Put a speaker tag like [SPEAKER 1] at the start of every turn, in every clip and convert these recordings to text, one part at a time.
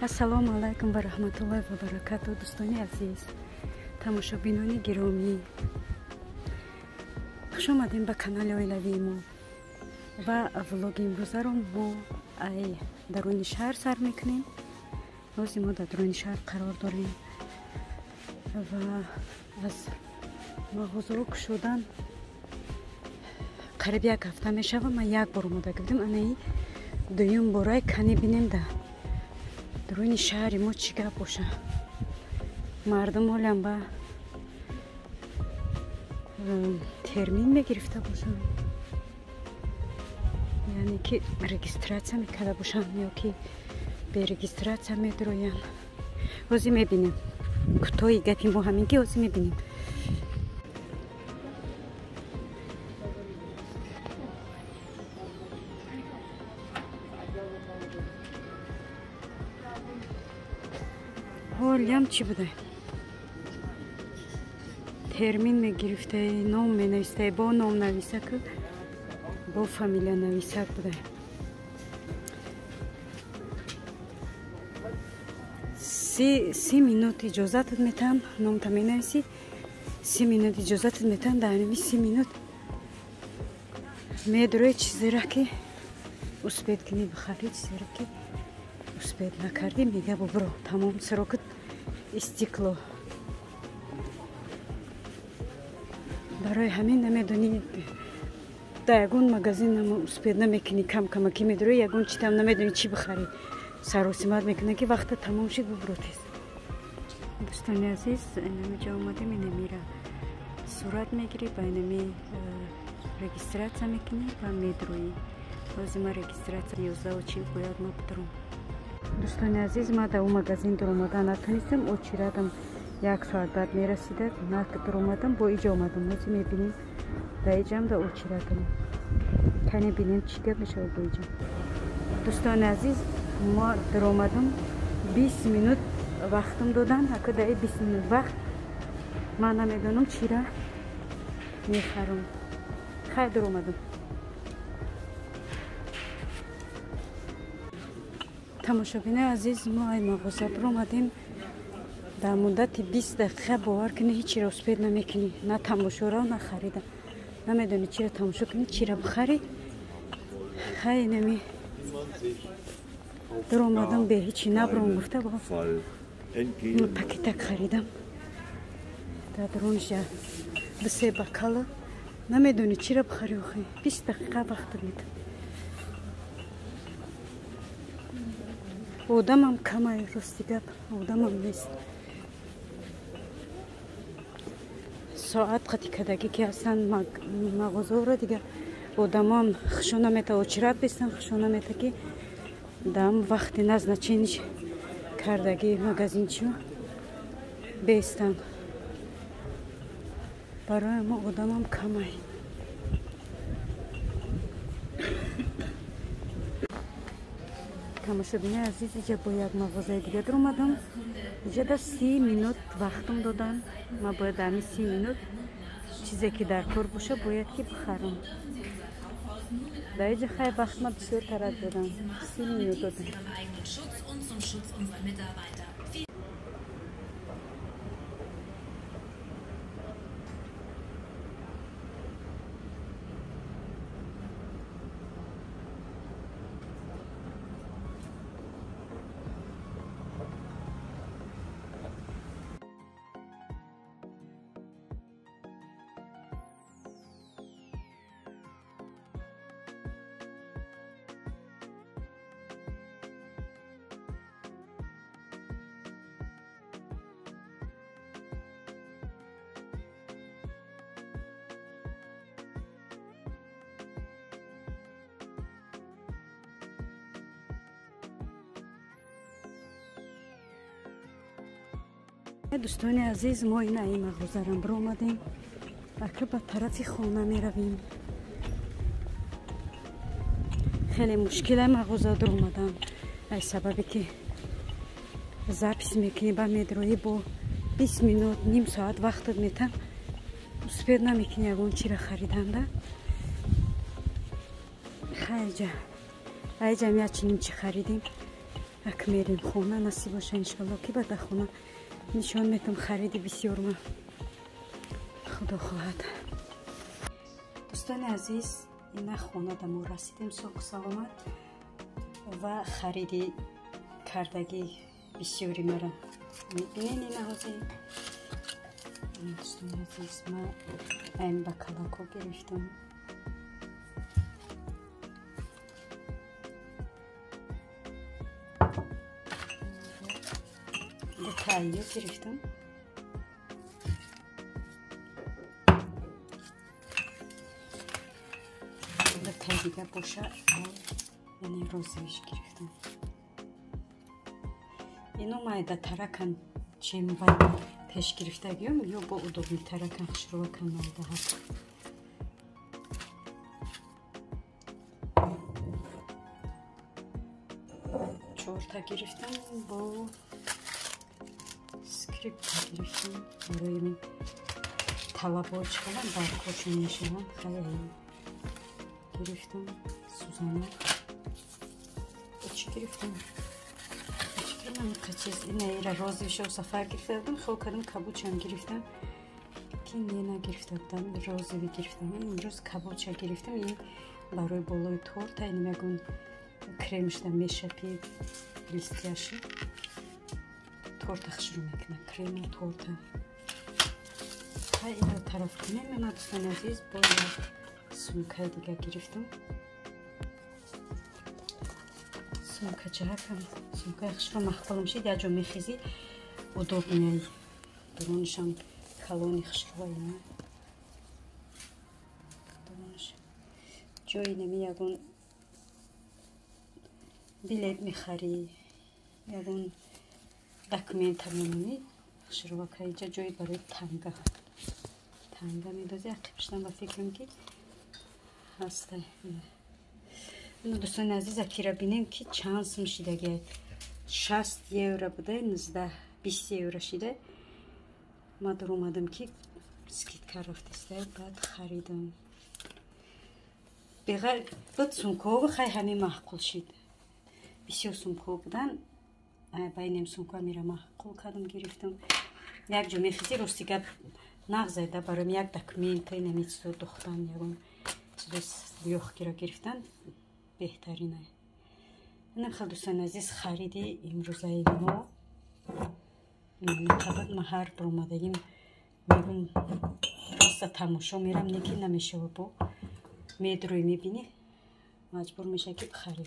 [SPEAKER 1] Ассалому алайкум ва раҳматуллоҳи ва баракатуҳ, дӯстони азиз, тамошобинони гиромӣ. Хуш омадем ба канали оилавии мо ва влоги имрӯзаро мо ай даруни шаҳр сар мекунем. Ҳозир мо дар даруни шаҳр қарор дорем ва аз мағозаҳо кушодан қариб як ҳафта мешава. Ман як бор омода гирдем, анаи дуюм борай кани бинем да даруни шаҳри мо чӣ гап боша. Мардум ҳолям ба термин мегирифта бошанд, яъне ки регистрация мекарда бошанд ё ки бе регистрация медроянд. Ҳозир мебинем. Кӯтоҳи гапи мо ҳамин ки ҳозир мебинем. Ҳолям чӣ буда? Термин мегирифтаи, ном менавистаи, бо ном нависаку, бо фамилия нависак буда. 30 минут иҷозатат метаҳам, номта менависӣ, 30 минут иҷозатат метаҳам, дар ҳамин 30 минут медрои чизеро ки успеть кунӣ бихарӣ, чизеро ки успеть накардӣ, мега бубро, тамом срокат истекло. Барои ҳамин намедонӣ, дар ягон магазин успеть намекунӣ, кам камакӣ медрои, ягон читам намедонӣ чӣ бихарӣ. Саросимат мекунад ки вақта тамом шид, бубро тез. Дӯстони азиз, инамиҷа омадем, инамира сурат мегирӣ, ба инами регистрация мекунӣ ва медроӣ. Ҳозир ма регистрация 11:40 бояд ма бидром. Дӯстони азиз, ма дар он магазин дуромада натонистам, очирадам як соат баъд мерасида, на дуромадам, бо иҷа омадам. Ҳозир мебинем, дар иҷам да очирадам. Кане бинем чӣ гап мешавад бо иҷа. Дӯстони азиз, мо дуромадам, 20 минут вақтам додан, ака дар 20 минут вақт ман намедонам чира мехарам. Хай дуромадам. Тамошобинои азиз, мо ай мағоза биромадем. Дар муддати 20 дақиқа бовар кунӣ, ҳечиро успеть намекунӣ, на тамошоро, на харида. Намедонӣ чиро тамошо кунӣ, чиро бихарӣ. Хай нами дуромадам, бе ҳечи набром гуфта, бо пакетак харидам. Дар дарунаш ду се бакала. Намедонӣ чиро бихарӣ охи. 20 дақиқа вақтат метам. Одамам камай, рости гап, одамам нест. Соат қати кадагӣ ки ҳастанд мағозаҳоро, дигар одамон хушо намета очират бестанд, хушо намета ки дам вақти назначениш кардагӣ магазинчиё бестанд. Барои мо одамам камай. Тамошобинои азиз, иҷа бо як мағозаи дига дуромадам. Иҷа да 30 минут вақтам додан. Ман бояд дар ҳамин 30 минут чизе ки дар кор боша, бояд ки бихарам. Дар иҷа хай вақт ма бисёр тарак додам, 30 минут додам. Дӯстони азиз, мо ина ин мағозарам биромадем, ака ба тарафи хона меравем. Хеле мушкила мағоза дуромадан, ай сабабе ки запись мекунӣ, ба медроӣ, бо 20 минут, ним соат вақтат метам, успеть намекунӣ ягон чира хариданда. Хайҷа айҷам як чиним чи харидем. Ак мерем хона, насиб боша иншалло, ки баъд дар хона нишон метам хариди бисёр ма. Худо хоҳад. Дӯстони азиз, ина хона да мо расидем соҳу саломат ва хариди кардагӣ бисёри мара мебинен ина ҳозир. Дӯстони азиз, ма айн бакалако гирифтам. Дутаиё гирифтам. Дутаи дига боша, яъне розовиш гирифтам. Ино майда таракан чем вай пеш гирифтагиём, ё бо удобнитаракан, хушрӯакан майда ҳаст. Чорта гирифтам, бо скрипка гирифтам. Барои талабо чӣ баркошон мешаванд, хеле гирифтам. Сузана чӣ гирифтам? Чиз ина розовиша сафар гирифта будам, хел кардам кабучам гирифтам, ки не нагирифта будам, розови гирифтам. Имрӯз кабуча гирифтам. Ин барои болои торта, ин ягон кремшда мешапи листяши торта хушрӯ мекунад, крему торта. Ҳай инро тараф кунем. Мана дӯстони азиз, бо як сумкаи дига гирифтам. Сумка чаҳакам, сумкаи хушро маҳқулам шид, як ҷо мехезӣ, удобняй. Дуронашам калони хушрӯа ина. Дуронаш ҷои нами ягон билет мехарӣ, ягон документа мемонӣ, хушрӯака инҷа ҷои барои танга. Танга медозӣ, ақибшидам ба фикрам ки ҳаста. Дӯстони азиз, акира бинем ки чанд сум шидагиай. 60 евро буда, 19-20 евро шида. Ма дур омадам ки скидка рафтиста, баъд харидам. Беғар буд сумкаҳо, хай ҳамин маъқул шид. Бисёр сумкаҳо будан, байнем сумкаҳо мера маъқул кардам, гирифтам. Як ҷо мехезӣ, рости гап нағзайда барои як документа, инами чизо духтан, ягон чизои лёгкиро гирифтан беҳтарина. Инам хел дӯстони азиз, хариди имрӯзаи мо. Қабат ма ҳар баромадагим мегум просто тамошо мерам, не ки намешава, бо медрӯй мебинӣ, маҷбур меша ки бихарӣ.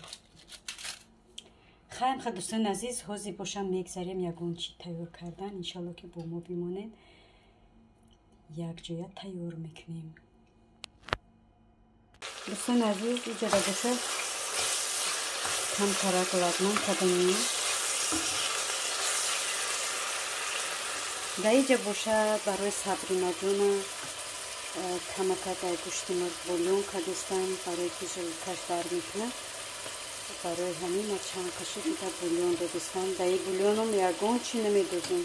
[SPEAKER 1] Хайм хел дӯстони азиз, ҳозир бошам мегзарем ягон чӣ тайёр кардан. Иншалло ки бо мо бимонед, якҷоя тайёр мекунем. Дӯстони азиз, иҷода боша камтарак лагман кардам. Дар иҷа боша барои Сабринаҷона камакак ай гӯшти мурғ бульон кардистам, барои ки желудкаш дард мекунад. Барои ҳамин ма чанд қашиқ дига бульон додистам. Дар ин бульоном ягон чӣ намедозем,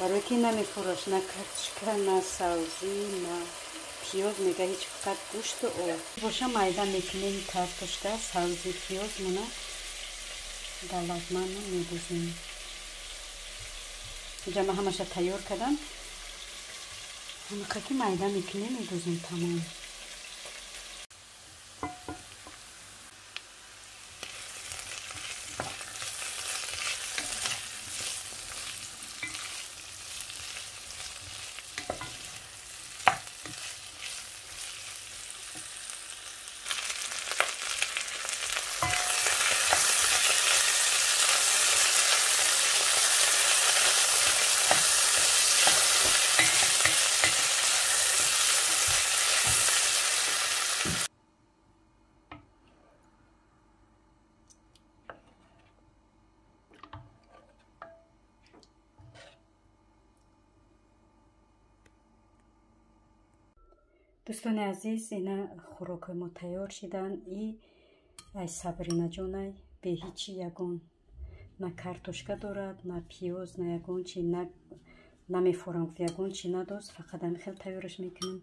[SPEAKER 1] барои ки намехӯраш на картошка, на савзӣ, на пиёз, мега ҳеч, фақат гӯшту об. Боша майда мекунем картошка, савзи, пиёз мона дар лагманро медозем. Инҷа ма ҳамаша тайёр кардам. Ҳамақа ки майда мекунем, медозем, тамом. Дӯстони азиз, ина хӯрокҳои мо тайёр шиданд. И ай Сабринаҷонай бе ҳичи ягон на картошка дорад, на пиёз, на ягон чи, на намефорам гуфт, ягон чи надост, фақат ҳамин хел тайёраш мекунем.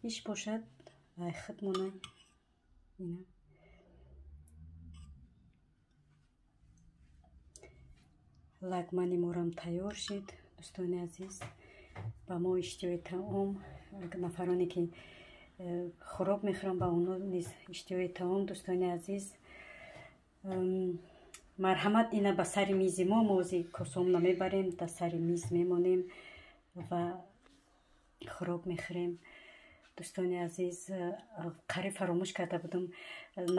[SPEAKER 1] Иш бошад ай худмонай ина. Лагмани морам тайёр шид, дӯстони азиз. Ба мо иштиҳои таом, нафароне ки хӯрок мехӯрам, ба онҳо низ иштиҳои таом, дӯстони азиз. Марҳамат, ина ба сари мизи мо. Мо ози косом намебарем, дар сари миз мемонем ва хӯрок мехӯрем. Дӯстони азиз, қариб фаромӯш карда будам.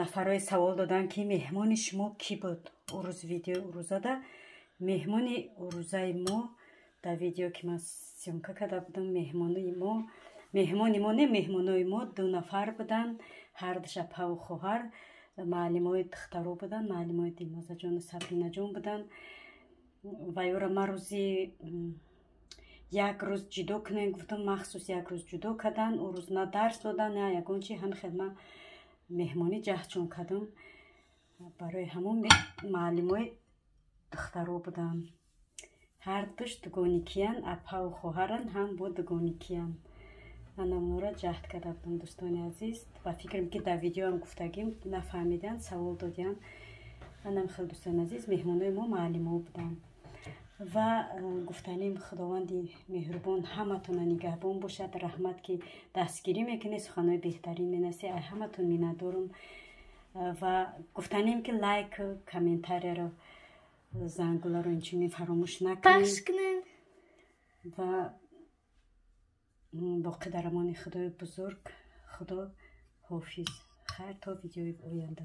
[SPEAKER 1] Нафарое савол доданд, ки меҳмони шумо кӣ буд урӯз, видеои урӯзада. Меҳмони урӯзаи мо дар видео, ки ман съёмка карда будам, меҳмони мо не, меҳмонои мо ду нафар буданд, ҳардуш апаву хоҳар, маълимои духтаро буданд, маълимои Дилнозаҷону Сабринаҷон буданд. Ва ёра ман рӯзи як рӯз ҷудо кунем гуфтам, махсус як рӯз ҷудо карданд. Ӯ рӯз на дарс додан, на ягон чи, ҳами хел ман меҳмонӣ ҷаҳчон кардам. Барои ҳамон маълимои духтаро буданд. Ҳардуш дугоникиян, апаву хоҳаранд, ҳам бо дугоникиян. Ман онро ҷаҳд карда будам, дӯстони азиз. Ба фикрам, ки дар видеоам гуфтагим, нафаҳмиданд, савол додиянд. Анам хел, дӯстони азиз, меҳмонои мо маълимо буданд. Ва гуфтанем, Худованди меҳрубон ҳаматона нигаҳбон бошад. Раҳмат, ки дастгирӣ мекунед, суханҳои беҳтарин менависед, ай ҳаматон миннатдорум. Ва гуфтанем, ки лайк, комментарияро, зангуларо инчунин фаромӯш накунед.
[SPEAKER 2] Пахш кунед.
[SPEAKER 1] Ва боқӣ дар амони Худои бузург. Худо ҳофиз, хайр, то видеои оянда.